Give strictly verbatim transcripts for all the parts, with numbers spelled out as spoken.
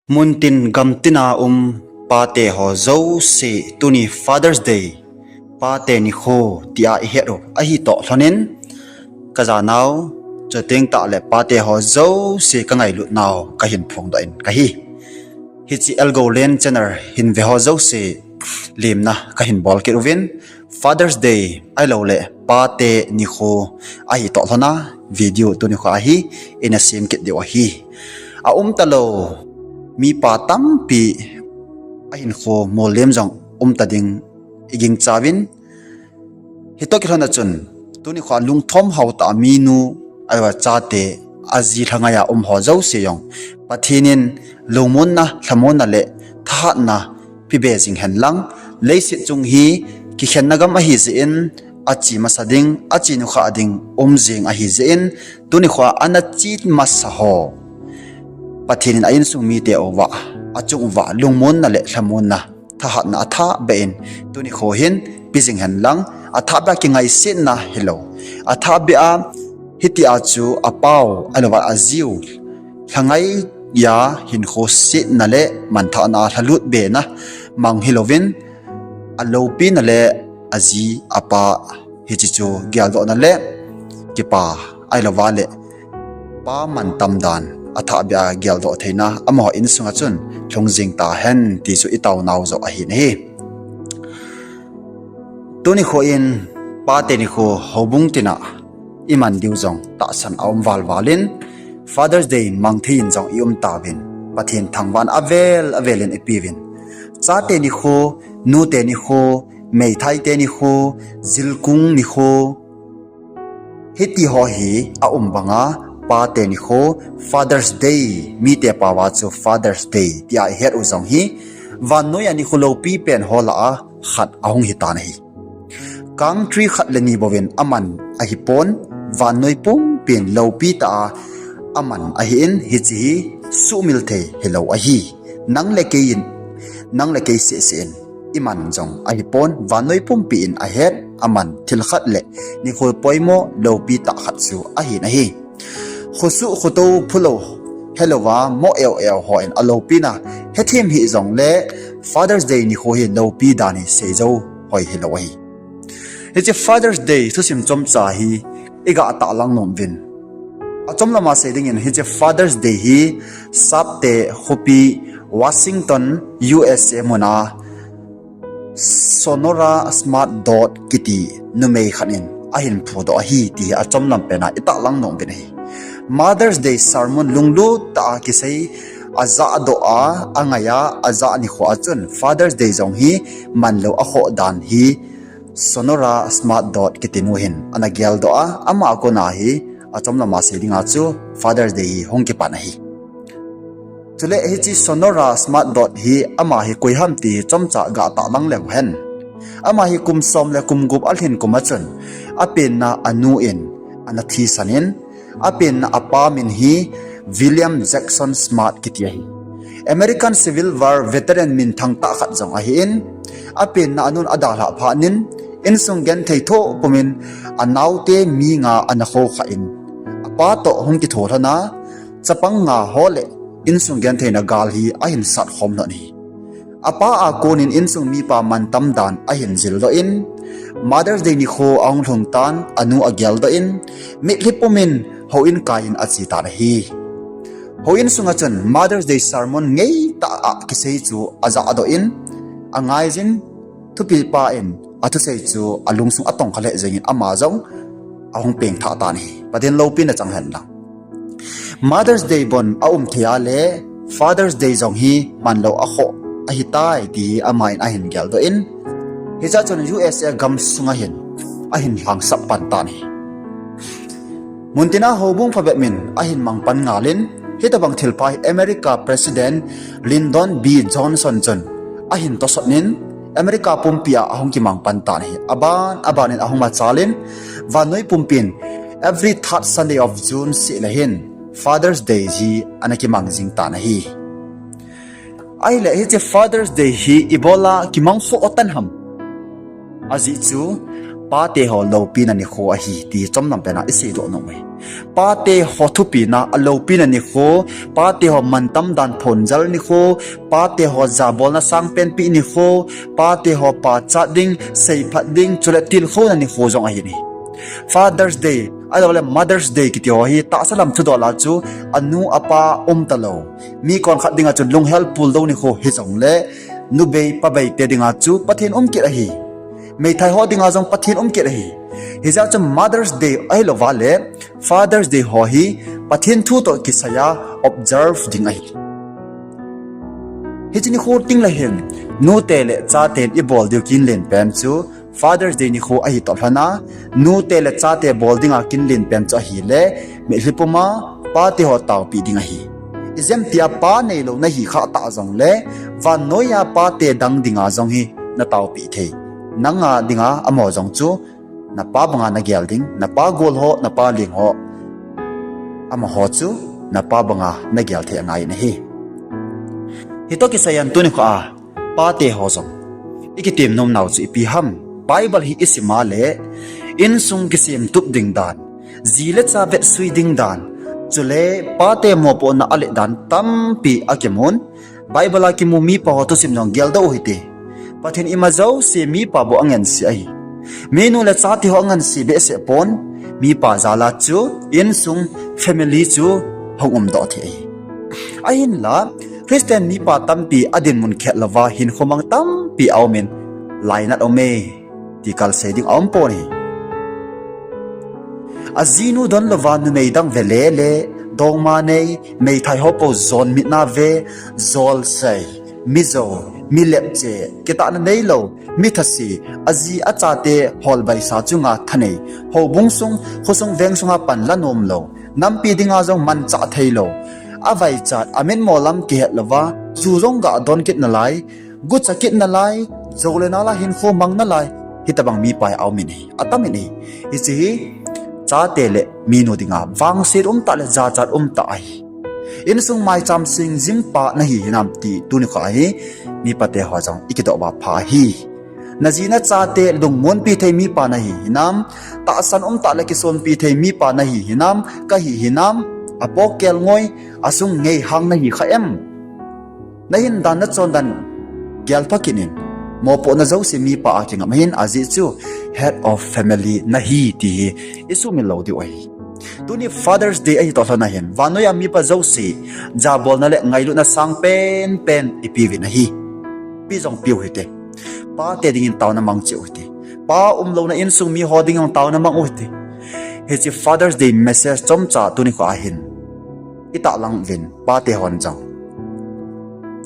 Muntin gamtina um pate ho jouse, tuni Father's Day, pate nikho tia ihet u ahi toh lhonin, kajanau, chuteng tahle pate ho jouse kangailut nau kahin phongdoh in kahi. Hiche Elgolen channel hin ve ho jouse lemna kahin bol kit uvin, Father's Day ahilouleh pate nikho ahi toh lhona video tuni kho ahi, ina sem kit diu ahi. Aum talou mipa tampi ahinkho mollem jong um ta ding igingcha uvin, hitoh kilhona chun tuni kho lungthom hao tah minu, ahilouleh chate, aji lhangai a um ho jouse jong Pathen in lungmonna, lhamonna le thahatna pebe jing hen lang, leiset chung hi kikhenna gam ahi jeh in, ache masa ding, ache nukhah ding um jing ahi jeh in, tuni kho ana che masa ho Pathen in a insung mite uva, achung uva lungmonna le lhamonna, thahatna athahbeh in tuni kho hin pe jing hen lang, athahbeh a kingaisetna hilou, athahbeh a hitia chu apau ahilouleh ajiu lhangai a hinkho setna le manthahna, lhalut bena mang hilouvin, aloupina le aji apa hiche chu geldohna le kipa ahilouleh pa mantam dan athahbeh a geldoh theina amaho insunga chun lhung jing tahen ti chu itaonau joh ahi nahi. Tuni kho in pate nikho houbung tina iman diu jong tahsan aum valval in, Father's Day mang thei in jong ium tauvin, Pathen thangvahna avel avel in ipeuvin, chate nikho, nute nikho, meithaite nikho, jilkung nikho, hiti ho hi aum banga pate nikho, Father's Day, mite paova chu Father's Day tia ihet u jong hi, vannoi a nikho loupi pen ho lah a khat ahung hitan ahi. Country khat le ni bouvin aman ahipon, vannoi pumpin loupi tah a aman ahin, hiche hi suhmil thei hilou ahi. Nang le kei in, nang le kei sehseh in iman jong ahipon, vannoi pumpi in ahet, aman thil khat le nikho poimo loupi tah khat chu ahin ahi. Khosuh khotou phulou helouva mo eo eo hon aloupina hethem hih jongle, Father's Day nikho hi loupi dan hi seijou hoi hilou ahi. Hiche Father's Day thusim chomcha hi iga tahlang nom uvin. Achomlam a sei dingin hiche Father's Day hi Sapte khopi Washington, U S A muna Sonora Smart Dodd kiti numei khat in ahin phudoh ahi ti hi achomlam pen a itahlang nom uvin ahi. Mother's Day sermon lunglut tah a kisei ajahdoh a, angai a, ajah nikho a chun Father's Day jong hi manlou akhoh dan hi Sonora Smart Dodd kiti nu hin ana geldoh a, ama a kona hi achomlam a sei dinga chu Father's Day hi hung kipan ahi. Chule hiche Sonora Smart Dodd hi ama hi koi ham ti hi chomcha ga tahlang leu hen. Ama hi kum som le kum gup alhin kum a chun apenna anu in ana thisan in, apenna apa min hi William Jackson Smart kiti ahi. American Civil War veteran minthang tah khat jong ahin, apenna anun adalhah phat in, insung genthei thoh pumin anaote mi nga ana khoukhah in, apa toh hung kitho lhon a, chapang nga ho le insung gentheina gal hi ahin sat khom lhon ahi. Apa a konin insung mipa mantam dan ahin jildoh in, Mother's Day nikho ahung lhung tan anu ageldoh in, mitlhi pumin houin kai in ache tan ahi. Houin sunga chun Mother's Day sermon ngeitah a kisei chu ajahdoh in, angaijin thupipa in athusei chu alungsung atongkha lheh jengin ama jong ahung pengthah tan ahi. Pathen loupina chang hen lang. Mother's Day bon aum thei a le Father's Day jong hi manlou akhoh ahitai ti hi ama in ahin geldoh in, hichea chun U S A gam sunga hin ahin lhangsap pan tan ahi. Muntina houbung phabep min ahin mangpan ngal in, hitobang thilpha hi America President Lyndon B Johnson chun ahin tosot in, America pumpi a ahung kimangpan tan ahi. Aban aban in ahung machal in, vannoi pumpin every third Sunday of June seh le hin Father's Day hi ana kimang jing tan ahi. Ahile hiche Father's Day hi ibola kimang kho tan ham? Ajeh chu pate ho loupina nikho ahi ti chomlam pena isei doh nom e. Pate ho thupina, aloupina nikho, pate ho mantam dan phonjal nikho, pate ho jabolna sangpenpi nikho, pate ho pachat ding, seiphat ding, chule tilkhouna nikho jong ahi in ahi. Father's Day, ahilouleh Mother's Day kiti ho hi tahsa lam thudoh lah a chu anu apa umtalou, mi konkhat dinga chu lunghel puldou nikho hijongle, nubei pabei te dinga chu Pathen um kit ahi. Meithai ho dinga jong Pathen um kit ahi. Hijeh chun Mother's Day ahilouva le Father's Day ho hi Pathen thu toh kisaiya observe ding ahi. Hiche nikho tengle hin, nute le chaten ibol diu kinlen pen chu Father's Day nikho ahi toh lhona, nute le chate bol dinga kinlen pen chu ahile, mitlhi puma pate ho taopeh ding ahi. Ijemtia pa neilou nahi khah tah jongle, vannoiya pate dang dinga jong hi nataopeh thei. Nanga dinga amaho jong chu napa banga nagel ding, napa gol ho, napa ling ho, amaho chu napa banga nagel thei angai in ahi. Hitoh kisaiyan tuni khoa pate ho jong ikitem nomnau chu ipi ham? Bible hi isim a le, insung kisemtup ding dan, ji le cha vetsui ding dan, chule pate mopohna aleh dan tampi akimun. Bible a kimu mipa ho thusim jong geldoh u hite. Pathen ima jouse mipa bou angansea ahi. Minu le chate ho anganse behseh pon, mipa jal a chu insung, family chu hung umdoh thei ahi. Ahinla, Christian mipa tampi adinmun khet louva hinkho mang tampi aumin, lainat aume ti kalsei ding aumpon ahi. Ajinu donlouva numei dang ve lele, dongma nei, meithai ho pou jonmitna ve, jolsei, mijou, milepche, kitahna neilou, mithase, aji achate holbaisa chunga thanei, houbung sung, khosung veng sunga panla nomlou, nampi dinga jong manchah theilou, avaichat, amitmo lam kihet louva, ju jong ga don kit nalai, gucha kit nalai, jou le nal a hinkho mang nalai, hitobang mipa hi aumin ahi, atamin ahi. Hiche hi chate le minu dinga vangset umtah le jachat umtah ahi. Insung maicham sing jingpa nahi hinam ti tuni khoa hi mipate ho jong ikidoh uva pha ahi. Naji nachate lungmonpi thei mipa nahi hinam, tahsan umtah le kisonpi thei mipa nahi hinam, kahi hinam, apoh kelngoi, asung ngeihang nahi kha em? Nahin dan nachon dan gelpha kit in, mopohna jouse mipa a kingam ahin, ajeh chu head of family nahi ti hi isumil lou diu ahi. Tuni Father's Day ahi toh lhona hin, vannoiya mipa jouse jabolna le ngailutna sangpen pen ipeuvin ahi. Pe jong peu hite. Pate dingin taona mang cheh u hite. Pa umlouna insung miho dingin taona mang u hite. Hiche Father's Day message chomcha tuni khoa hin itahlang uvin, pate hon jong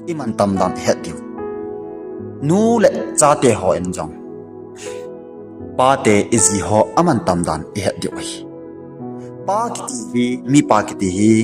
imantam dan ihet diu, nu le chate hon jong pate iji ho amantam dan ihet diu ahi. Pa kiti hi, mipa kiti hi,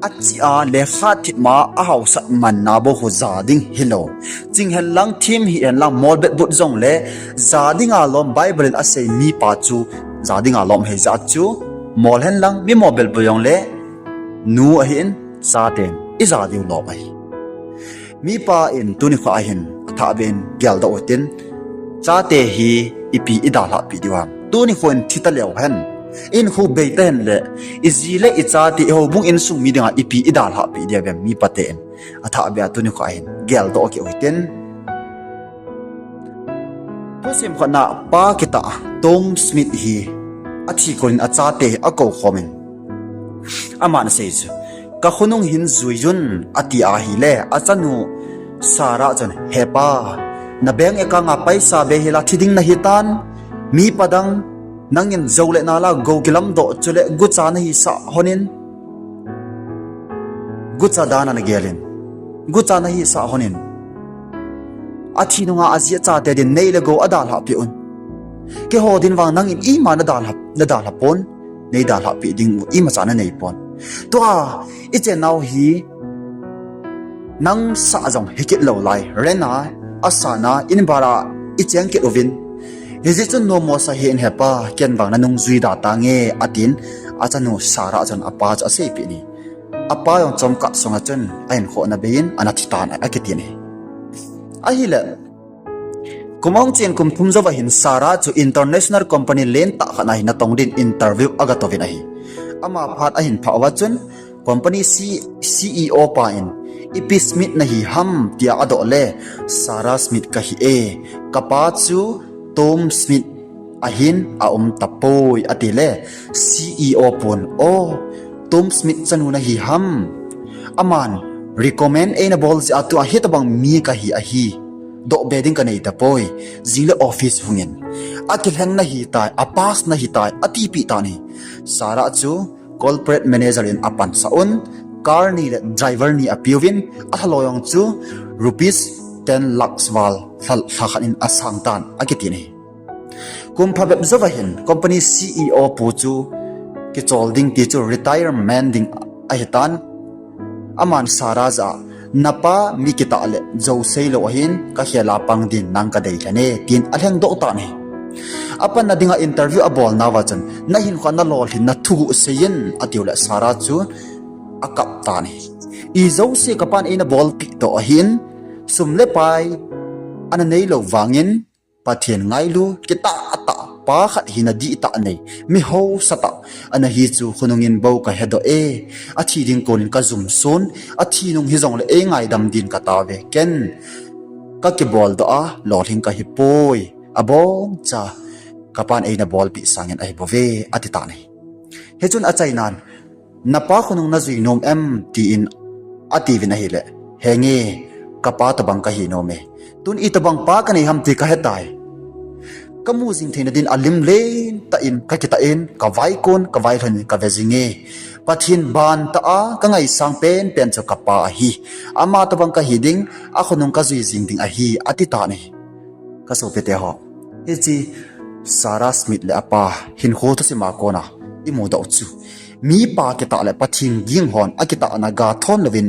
achih a lekha thip ma a ahaosat manna bou khu ja ding hilou. Ching henlang, them hihenlang, molbet but jongle ja dinga lom Bible in asei mipa chu ja dinga lom ahi jeh chun, mol henlang, mi molbet but jongle nu ahin, chaten ija diu lom ahi. Mipa in tuni khoa hin athahbeh in geldoh utin, chate hi ipi idalhahpeh diu ham? Tuni khoa hin thi taleu hen, inkho bei tahen le, iji le ichate, ihoubung insung mi dinga ipi idalhahpeh diu ham? Mipate in athahbeh a tuni khoa hin geldoh kit uhitin. Thusim khatna, pa kitah Tom Smith hi athi konin achate akoukhom in, aman asei chu, kakhonung hin juiyun, ati ahile, achanu Sarah chun, hepa, na bank account a paisa behseh a thi ding nahitan, mipa dang nangin jou le nal a gou kilamdoh chule gucha nahisah honin, gucha dan a nagelin, gucha nahisah honin, athi nunga aji achate din nei le gou adalhahpeh un. Keiho din vang nangin ima nadalha, nadalha pon, neidalhahpeh ding u imacha nanei pon. Tua ichennau hi nangsah jong hikit lou lai, rent a, asan a, in bara icheng kit uvin. Hijeh chun nommo sah hih in hepa, ken vang nanung jui da tange, atin, achanu Sarah chun apa chu aseipeh in ahi. Apa jong chomkhat sunga chun ahinkho ana bei in, ana thitan ahi, akitin ahi. Ahile, Kum ahung chen kum thum jouva hin Sarah chu international company lentah khat a hin atong din interview agatouvin ahi. Ama phat ahin phah uva chun company C-, C E O pa in, "Ipi Smith nahi ham?" tia adoh le, "Sarah Smith kahi e. Kapa chu Tom Smith ahin aum tapoi," ati le, C E O pun, "O, Tom Smith chanu nahi ham? Aman recommend eina bol jeh a tua hitobang mi kahi ahi. Dohbe ding kanei tapoi. Jing le office hungin. Akilheng nahitai, apass nahitai," atipeh tan ahi. Sarah chu corporate manager in apansah un, car ni le driver ni apeuvin, alhaloi jong chu rupees ten lakhs val lha, lha khat in asang tan akitin ahi. Kum phabep jouva hin company C E O pu chu kichol ding ti chu retirement ding ahitan. Aman Sarah jah a, "Napa mi kitah le jou seilou ahin, kakhel a pang din nang kadei lhon e," tin alhengdoh tan ahi. Apanna dinga interview abolnauva chun, "Nahinkhoa nalolhinna thuguh seiyin," atiu le Sarah chu akap tan ahi. "Ijouse kapan eina bolpeh toh ahin, sum le pai ana neilou vangin, Pathen ngailu, kitahtah pa khat hina dihtah nei, mi hausatah ana hi chu khonungin bou kahedoh e. Athi ding konin kajumson, athi nung hijongle eingaidam din katauve. Ken kakiboldoh a lolhing kahipoi. Aboncha kapan eina bolpeh sangin ahibouve," ati tan ahi. Hichun achainan, "Napa khonung najui nom em?" tin atiuvin ahile, "Henge, kapa tobang kahi nom e. Tun itobang pa kanei ham ti kahetai. Kamu jing theina din alim lentah in kakitah in, kavaikon, kavailhon in kave jing e. Pathen bantah a kangaisang penpen chu kapa ahi. Ama tobang kahi ding, akhonung kajui jing ding ahi," ati tan ahi. Kasopite ho, hiche Sarah Smith le apa hinkho thusim a kona imudoh u chu, mipa kitah le Pathen ging hon akitahna gathon louvin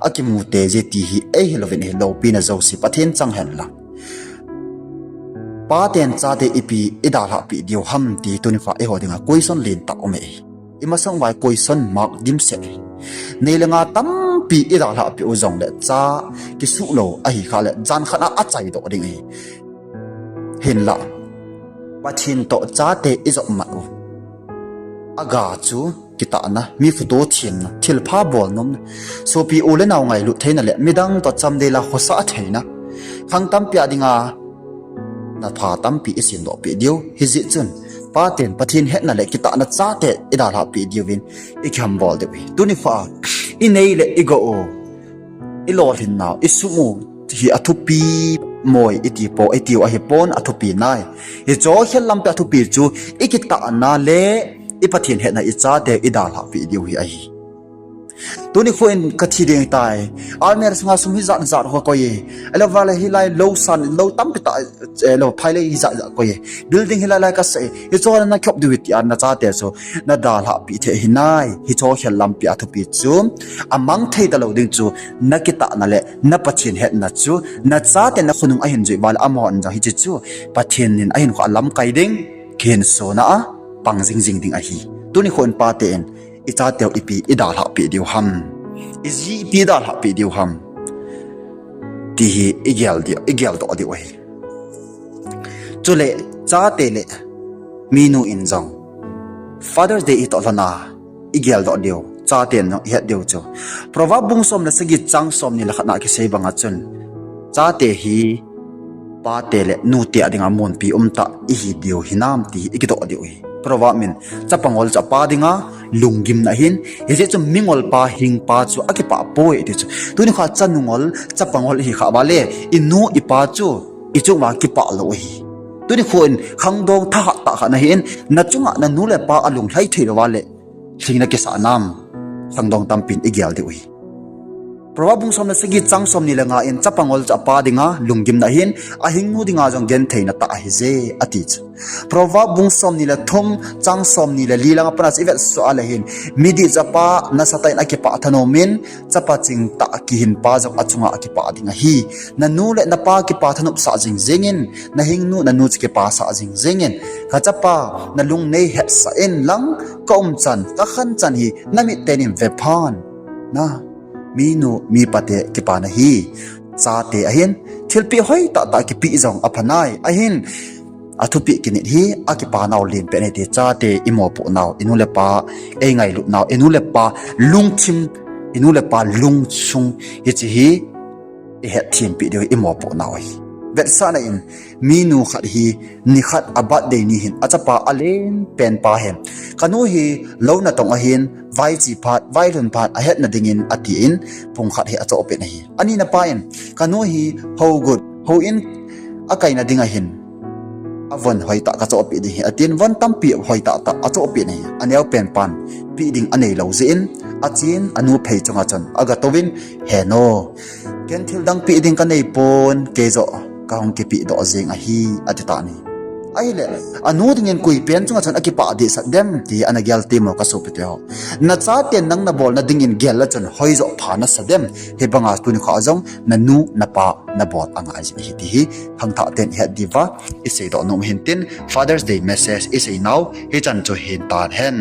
akimute je ti hi eihelouvin, eiloupina jouse Pathen chang henlang. Paten chate ipi idalhah peh diu ham ti tunikhoa eiho dinga question lentah um e. Imasang uva question mark dimset ahi. Nei le gou tampi idalhah peh u jongle cha kisuhlou ahikhah le jan khat a achaidoh ding ahi. Hinla, Pathen toh chate ijopmat u, aga chu kitahna, mi khoto themna, thilpha bolnomna, sopi u le nao ngailut theina le midang toh chamdeila khosah theina, khang tampi a dinga napha tampi isemdoh peh diu. Hijeh chun, paten Pathen hetna le kitahna chate idalhah peh diuvin ikihambol diu ahi. Tunikhoa inei le igou u, ilolhinnau, isum u hi athupi moi iti po, itiu ahipon, athupi nai. Hicheho khel lampi a thupi chu ikitahna le iPathen hetna, ichateu idalhah peh diu hi ahi. Tunikho in kathi ding tai. Almirah sunga sum hijat jat ho kakoi e. Ahilou vale hilai lou san, lou tampi tah, ahilou phailei hijat jat koi e. Building hilai lai kasah e. Hicheho nakhop diu hi tia nachate chu nadalhah peh thei ahi nai. Hicheho khel lampi a thupi chu amang thei talou ding chu nakitahna le naPathen hetna chu, nachate nakhonung ahin jui uva le amahon jong hiche chu Pathen in ahinkhoa lamkai ding, kihinsona a pang jingjing ding ahi. Tunikho in paten ichateu ipi idalhah peh diu ham, iji ipi idalhah peh diu ham, ti hi igel diu, igeldoh diu ahi. Chule chate le minu in jong Father's Day itoh lhona igeldoh diu, chaten jong ihet diu chu Proverb bung som le sagi chang somni le khatna kisei banga chun, chate hi pate le nute a dinga munpi umtah ihi diu hinam ti hi ikidoh diu ahi. Proverb in, chapa ngol chu apa dinga lunggimna ahin, hijeh chun mingolpa hingpa chu akipah poi ati chu. Tunikhoa chanu ngol, chapa ngol ihikhah uva le inu ipa chu ichunguva kipah lou ahi. Tunikho in khangdong thahat tah khat nahin, nachunga nanu le pa alunglhai theilouva le lhing nakisah nam, khangdong tampin igel diu ahi. Proverb bung som le sagi chang somni le nga in, chapa ngol chu apa dinga lunggimna ahin, ahingnu dinga jong gentheina tah ahije ati chu. Proverb bung somni le thum chang somni le li langa pat a chu ivetsah a le hin, midih chu apa nasatah in akipah thanom in, chapa chingtah kihinpa jong achunga akipah ding ahi. Nanu le napa kipa thanopsah jingjing in, nahingnu nanu chu kipasah jingjing in, kachapa nalung neihetsah inlang, kaumchan kakhanchan hi namit teni in vephan. Na, minu mipate kipana hi Chate ahin, thilpeh hoitah tah kipeh jong aphanai ahin, athupeh kinit hi akipa nau lenpen ahi ti. Chate imopoh nau, inu le pa eingailut nau, inu le pa lungthim, inu le pa lungsung, hiche hi ihetthem peh diu imopoh nau ahi. Vetsahna in, minu khat hi nikhat a birthday ni hin achapa alenpen pa hin, kanu hi lou natong ahin, vaiche phat, vailhun phat ahetna dingin atin, pung khat hi achohpeh in ahi. Anina pa in, kanu hi hougut, houin akaina ding ahin, avon hoitah kachohpeh ding ahi, atin, von tampi hoitah tah achohpeh in ahi. Aneopen pan peh ding aneilou jeh in, achen anu phei chunga chun agatouvin, He nu, ken thil dang peh ding kaneipon, keijoh kahung kipehdoh jeng ahi, atitan ahi. Ahile, anu dingin koipen chunga chun akipah dehset dem ti ana gel temo kasopiteho. Nachaten nang nabolna dingin gel a chun hoijoh pha nasa dem? Hibanga tuni kho jong nanu napa nabol angai jing ahi ti hi khangthah ten ihet diuva iseidoh nom hintin, Father's Day message iseinau hichan chu hintan hen.